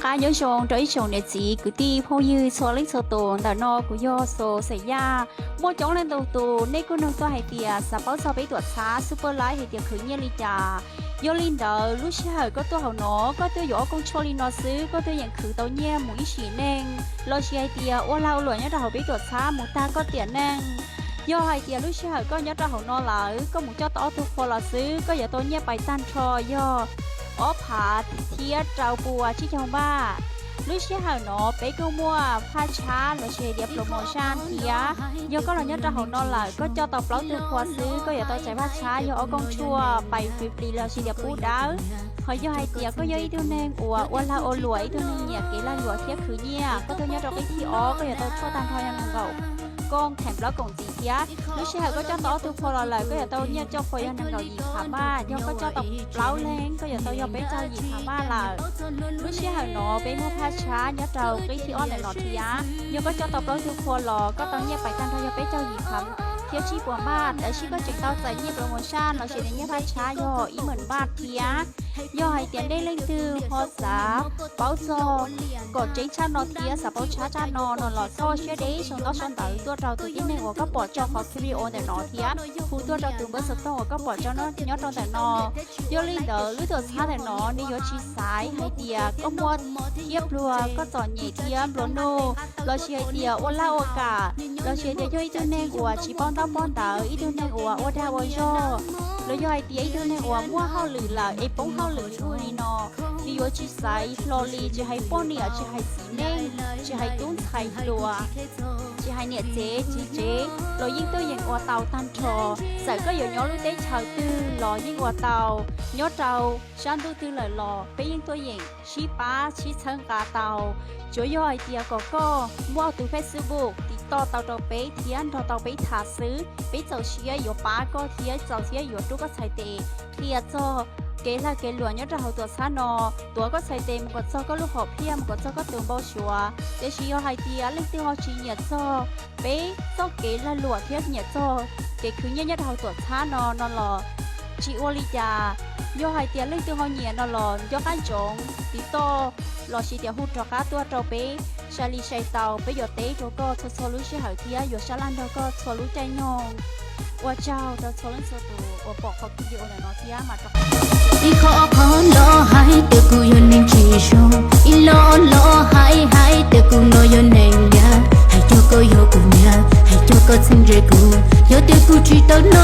Qab nyob zoo rau ib tsoom niam txiv kwv tij phooj ywg txhua leej txhua tus. Ntawm no kuv yog Xos Xeem Yaj. Muaj coob leej ntau tus nej kuj nug tuaj hais tias xav paub txog peb tuam txhab Super Light hais tias khwv nyiaj li cas. Yog li ntawd lub sij hawm koj tuaj hauv no, koj tuaj yuav ob kooj tshuaj li no xwb, koj tuaj yeem khwv tau nyiaj mus ib sim neej, lossis hais tias ua lag ua luam nyob rau hauv peb tuam txhab mus tag koj tiam neej. Yog hais tias lub sij hawm koj nyob rau hauv no lawm, koj mus coj tau ob tug qhua los xwb, koj yuav tau nyiaj pais tag nrho yog ob phav thiab rau pua tsib caug npaj. Lub sij hawm no peb kuj muaj phaj tshab lossis hais tias promotion thiab. Yog koj los nyob rau hauv no lawm, koj coj tau plaub tug qhua xwb, koj yuav tau txais phaj tshab yog ob kooj tshuaj pais free free lossis tias pub dawb. Ho yog hais tias koj yog ib tug neeg uas ua lag ua luam, ib tug neeg nyiam kev lag luam thiab khwv nyiaj, koj tuaj nyob rau qib thib ob, koj yuav tau tshuaj tag nrho yog nees nkaum kooj theem plaub koom ntxiv thiab. Lub sij hawm koj coj tau ob tug qhua los lawm, koj yuav tau nyiaj coj qhua yog nees nkaum yim phav npaj. Yog koj coj tau plaub leeg, koj yuav tau yog peb caug yim phav npaj lawm. Lub sij hawm no peb muaj phaj tshab nyob rau qib thib ob ntawm no thiab. Yog koj coj tau plaub tug qhua los koj tau nyiaj pais tag nrho yog peb caug yim phav thiab tsib puas npaj, tab sis koj tseem tau txais nyiaj promotion lossis tias nyiaj phaj tshab yog ib meem npaj thiab. Yog hais tias nej leej twg ho xav paub txog kom tseeb tshaj no thiab xav paub tshab tshaj no no los txhob siab deb sau ntaub sau ntawv tuaj rau tus tib neeg uas koj pom tso qhov video ntawm no thiab hu tuaj rau tus npawb xov tooj uas koj pom tso nyob rau ntawm no. Yog li ntawd lub tuam txhab ntawm no nws yuav tsis xaiv hais tias koj muaj thiab pluag, koj txom nyem thiab nplua nuj, lossis hais tias ua laj ua kam, lossis hais tias yog ib tug neeg uas tsis paub ntaub paub ntawv, ib tug neeg uas ua dag ua zog, los yog hais tias ib tug neeg uas muaj hauj lwm lawm es poob hauj lwm li ub li no, nws yuav tsis xaiv hlo li, tsis hais poj niam, tsis hais txiv neej, tsis hais tub ntxhais hluas, tsis hais niam txiv txiv tsev los yeej tuaj yeem ua tau tag nrho. Txawm koj yuav nyob lub teb chaws twg los yeej ua tau, nyob rau sab ntuj twg lawm los peb yeej tuaj yeem sib pab sib txhawb nqa tau. Tsuav yog hais tias kom koj muaj tus Facebook tiv toj tau rau peb thiab nrog tau peb tham xwb, peb txaus siab yuav pab koj thiab txaus siab yuav rub koj txhais tes qhia txog kev lag kev luam nyob rau hauv tuam txhab no, tuav koj txhais tes mus kom txog koj lub hom phiaj, mus kom txog koj tus npau suav. Tiam sis yog hais tias leej twg ho tsis nyiam txog peb txoj kev lag luam thiab nyiam txog kev khwv nyiaj nyob rau hauv tuam txhab no no los tsis ua li cas. Yog hais tias leej twg ho nyiam no los nco qab ntsoov tiv toj lossis tias hu rov qab tuaj rau peb, sai li sai tau peb yuav teb rau koj txhua txhua lub sij hawm thiab yuav sab laj nrog koj txhua lub caij nyoog. Ua tsaug rau txhua leej txhua tus uas pom qhov video ntawm no thiab mam rov qab. Ib qho ob qho los hais tias kuv yog neeg tsis zoo, ib lo ob lo hais hais tias kuv no yog neeg liam, hais tias koj yog kuv niam, hais tias koj txheeb ze kuv, yog tias kuv tsis tau no